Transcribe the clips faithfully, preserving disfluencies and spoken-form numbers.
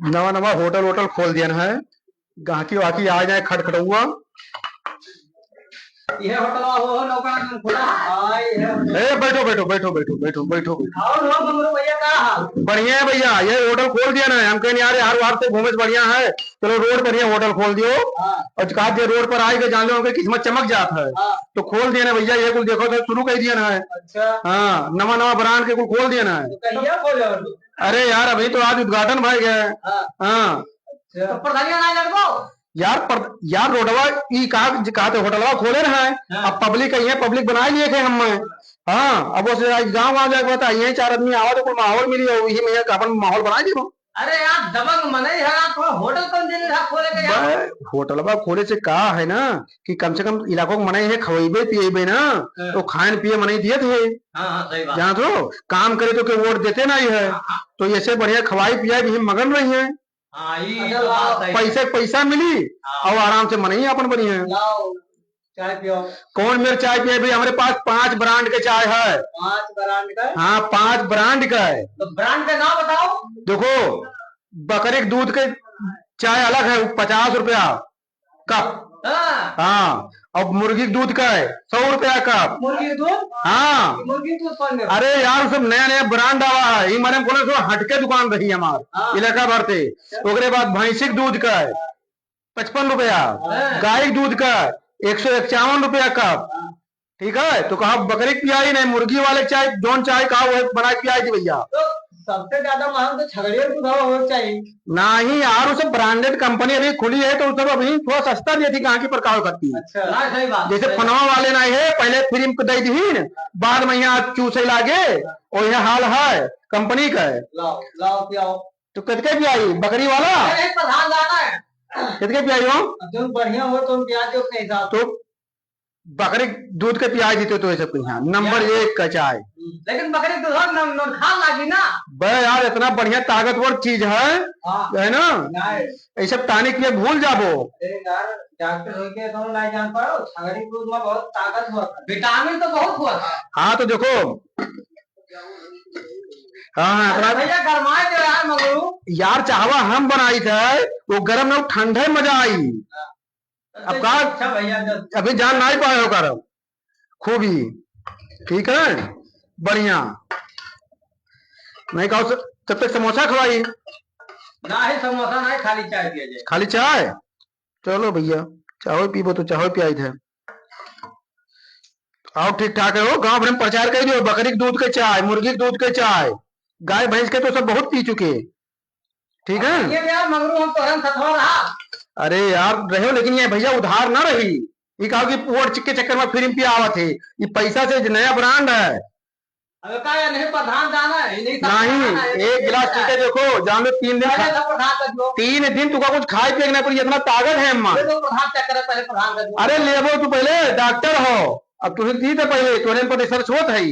नवा नवा होटल वोटल खोल दियन है, गाहकी वाहकी आ जाए, खटखटौआ। यह होटल हो, हो, नौका खोला। हाँ, यह होटल। ए, बैठो, बैठो, बैठो, बैठो, बैठो, बैठो, बैठो। और हो, मंगरू भैया, का हाल? बढ़िया है भैया, ये होटल खोल दिया ना, हम कहें यार, यार, वार से घूमे से बढ़िया है, चलो रोड पर ये होटल खोल दियो। हाँ। और कहा जे रोड पर आए के जान लो, उनके किस्मत चमक जात है। हाँ। तो खोल दिया ना भैया, ये कुल देखो तो शुरू कर दिया ना है। अच्छा। हाँ, नवा नवा ब्रांड के कुल खोल दिया ना है। तो कहिया खोले हो? अरे यार, अभी तो आज उद्घाटन भय गया है। हाँ। हाँ। अच्छा। तो प्रधानिया ना लगबो? यार, पर, यार, रोडवा ई का, का तो होटलवा खोले रहा है। हाँ। अब पब्लिक आई है, पब्लिक बनाए लिए थे हम में। हाँ, अब वो से आज गाँव, गाँव जाके बता, यही चार आदमी आवा तो कोई माहौल मिली हो, यही में एक अपन माहौल बनाए देबो। अरे यार, दबंग मनई है, आप होटल कौन दिन रहा खोले के यार? बे, होटलवा खोले से का है ना कि कम से कम इलाकों के मनई है, खवैबे पिएबे ना, हाँ। तो खाएन पिए मनई दिए थे। हाँ, हाँ, सही बात। जानत हो, काम करे तो के वोट देते नहीं है, हाँ, हाँ। तो ऐसे बढ़िया खवाई पियाई भी मगन रही है। हाँ, ई अच्छा, तो बात लाओ। सही है। पैसे के पैसा मिली हाँ। और आराम से मनई अपन बनी है। लाओ, चाय पियो। कौन मेर चाय पिए भाई? हमारे पास पांच ब्रांड के चाय है। पांच ब्रांड का? हाँ, पांच ब्रांड का है। तो ब्रांड का नाम बताओ। देखो, बकरी के दूध के चाय अलग है, वो पचास रुपया कप। हाँ। हाँ, अब मुर्गी के दूध का है, सौ रुपया कप। मुर्गी के दूध? हाँ। मुर्गी के दूध कौन देता? अरे यार, सब नया नया ब्रांड आवा है, ये माने बोले सो हटके दुकान रही हमार हाँ। इलाका भर से। ओकरे बाद भैंसी के दूध का है पचपन रुपया, हाँ। गाय के दूध का एक सौ इक्यावन रुपया कप। हाँ। ठीक है, तो कहा बकरी के पियाई नहीं, मुर्गी वाले के चाय, जौन चाय कहा वो बना के पियाई थी भैया। तो सबसे ज्यादा मांग तो छगड़िया के दूध हो चाहिए। नहीं यार, वो सब ब्रांडेड कंपनी अभी खुली है, तो वो सब अभी थोड़ा सस्ता दिए थी, गाहकी पर काव करती है। अच्छा। ना, सही बात, जैसे सही बात। फनवा वाले नहीं है, पहले फ्री में दे दी न, बाद में यहाँ चूसे लागे, और यह हाल है कंपनी का है। लाओ, लाओ, पियाओ। तो कितके पियाई बकरी वाला? अरे, प्रधान दादा है। कितके पियाई हो? अब तुम बढ़िया हो, तुम पिया दो अपने हिसाब से। तो बकरी दूध के पियाई देते तो ऐसे कुछ यहाँ नंबर यार। एक का चाय। हम्म, लेकिन बकरी दूध और नम-, नोरखा लागी ना। बे यार, इतना बढ़िया ताकतवर चीज है, हाँ। है ना? नहीं। ये सब टॉनिक पिए भूल जाबो। अरे यार, डॉक्टर होके दोनों नहीं जान पाओ, छगड़ी दूध में बहुत ताकत हुआ था। विटामिन तो बहुत हुआ था। हाँ, तो देखो। हाँ, हाँ, अरे इतना भैया, गरमाए दे यार, मगरू। यार, चाहवा हम बनाई थे, वो गरम में ठंडे मजा आई। हाँ। अब का? अच्छा भैया, जब अभी जान नहीं पाए हो कर खूबी, ठीक है, बढ़िया। नहीं कहो स-, जब तक समोसा खवाई। ना ही समोसा, ना ही खाली चाय पिया जाए। खाली चाय? चलो भैया, चाहो पीबो तो चाहो पियाई थे। आओ, ठीक ठाक है हो, गांव भर में प्रचार कर दियो, बकरी के दूध के चाय, मुर्गी के दूध के चाय, गाय भैंस के तो सब बहुत पी चुके। ठीक है? ये यार, मगरू हम तोहरन सथवा रहा। अरे यार, रहो, लेकिन ये भैया उधार ना रही। ये कहो कि वोट के चक्कर में फ्री में पिया आवत है। ये पैसा से नया ब्रांड है। अबे का यार, नहीं प्रधान जाना है, नहीं सब नहीं, प्रधान है, एक गिलास पी के देखो, जान लो तीन दिन पहले खा-, तो प्रधान कर दो। तीन दिन तुका कुछ खाए पिए के नहीं पड़ी, इतना ताकत है अम्मा। ये तो प्रधान चक्कर है, पहले प्रधान कर दो। अरे लेबो तू पहले, डॉक्टर हो, अब तुझे दी थे पहले, तोरे पर रिसर्च होत है।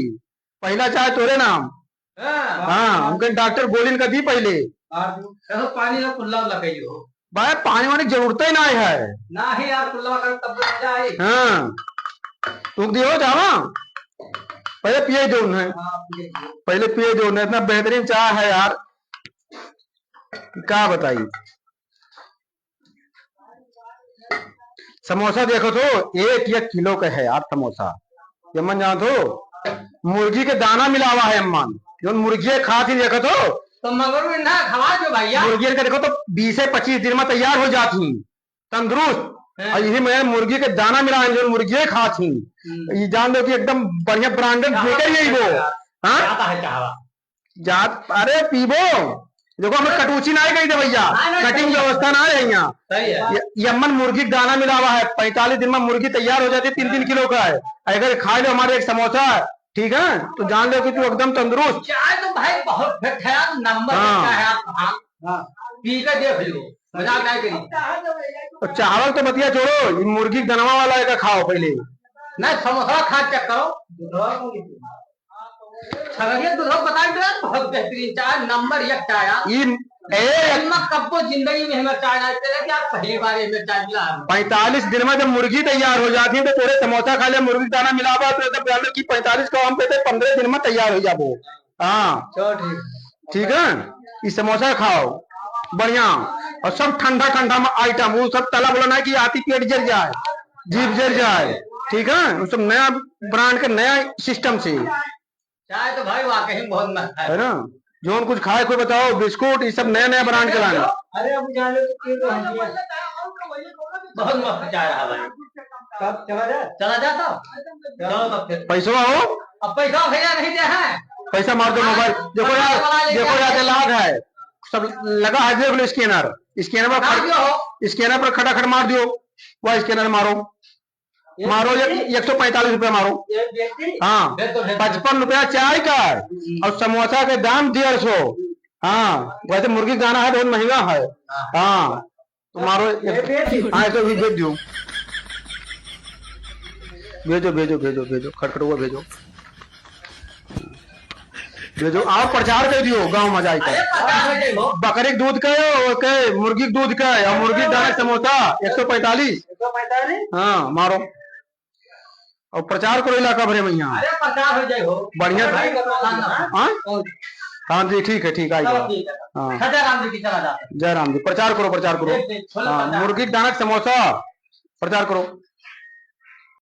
पहला चाय तोरे नाम। हाँ। हाँ, हमके डॉक्टर गोलिन का दी पहले। हाँ, चलो पानी ला, कुल्ला उल्ला कहियो। भाई, पानी वानी जरूरत ही ना है। ना ही यार, कुल्ला कर तब तो मजा आई। हाँ, तुम दियो जावा। पहले पिए दो उन्हें। हाँ, पिए दो। पहले पिए दो उन्हें, इतना बेहतरीन चाय है यार, क्या बताई। समोसा देखो तो, एक एक किलो का है यार समोसा। ये मन जानो तो, मुर्गी के दाना मिलावा है अम्मान, जो मुर्गी खात ही देखो तो। तो मगर में ना खवा दो भैया। मुर्गी का देखो तो बीस से पच्चीस दिन में तैयार हो जाती, तंदुरुस्त। हाँ। और यही में मुर्गी के दाना मिला है, जो मुर्गी खात ही। हम्म। ये जान लो कि एकदम बढ़िया ब्रांडेड हाँ, बेकर यही वो। हाँ। हाँ? ज्यादा है चाहवा। जात, अरे पीबो, देखो, हमें कटूची ना गई दे भैया, ना, ना, कटिंग सही है। व्यवस्था ना है यहाँ। सही है। ये, ये अम्मन मुर्गी के दाना मिलावा है, पैंतालीस दिन में मुर्गी तैयार हो जाती है, तीन तीन किलो का है। अगर खा लो हमारे एक समोसा, ठीक है, तो जान लो कि तू एकदम तंदुरुस्त। चाय तो भाई बहुत बेहतरीन नंबर हाँ। का है आप, हाँ। हाँ। पी के देख लो, मजाक नहीं करी। तो चावल तो बतिया छोड़ो, ये मुर्गी के दनवा वाला एक खाओ पहले। नहीं, समोसा खा चेक करो। छगड़िया दूध हो, बताई दे, बहुत बेहतरीन चाय, नंबर एक चाय, यार। ई, ए, इनमें कब्बो जिंदगी में हमें चाय ना पिए, कि आप पहली बार हमें चाय मिला है। पैंतालीस दिन में जब मुर्गी तैयार हो जाती है, तो थोड़े समोसा खा ले, मुर्गी दाना मिलावा, तो तब जान लो कि पैंतालीस को हम कहते, पन्द्रह दिन में तैयार हो जाबो। हाँ। चलो ठीक। ठीक है, ई समोसा खाओ। बढ़िया। और सब ठंडा ठंडा में item, वो सब तला बोला ना कि आती पेट जर जाए, जीभ जर जाए, ठीक है? वो सब नया brand के नया system से। चाय तो भाई वाकई में बहुत मस्त है। है ना? जौन कुछ खाए कोई बताओ, बिस्कुट, ये सब नया नया brand के लाए। अरे अब जाने तो क्यों तो हम बहुत मस्त चाय रहा भाई। कब चला जाए? चला जा तो। चलो तब फिर। पैसवा हो? अब पैसा भैया नहीं दे है। पैसा मार दो mobile। देखो यार, देखो यार, के लाग है। सब लगा है, देख लो scanner। Scanner पर मार खट-, दियो हो। Scanner पर खटाखट मार दियो। वह scanner मारो। ये मारो, ये एक सौ पैंतालीस रुपया मारो। ये बेटी? हाँ। भेज दो, भेज दो। पचपन रुपया चाय का है और समोसा के दाम डेढ़ सौ। हाँ, वैसे मुर्गी का दाना है, बहुत महंगा है। हाँ। हाँ, तो मारो, ये बेटी? हाँ, ऐसे भी भेज दियो। भेजो, भेजो, भेजो, भेजो, खटखटुआ भेजो। भेजो, और प्रचार कर दियो गाँव में जाइके। अरे, प्रचार कर दियो। बकरी के दूध के, ओके, मुर्गी के दूध के, और मुर्गी के दाना समोसा, एक सौ पैंतालीस। एक सौ पैंतालीस? हाँ, मारो। और प्रचार करो इलाका भरे में यहाँ। अरे, प्रचार हो जाए हो। बढ़िया। भाई, हाँ? हाँ? हाँ जी, ठीक है, ठीक है, आई चलो, जाओ। ठीक है। हाँ। जय राम जी की चला जाता है। जय राम जी, प्रचार करो, प्रचार करो। देख, देख, छोले हाँ, प्रचार। मुर्गी के दाना समोसा, प्रचार करो।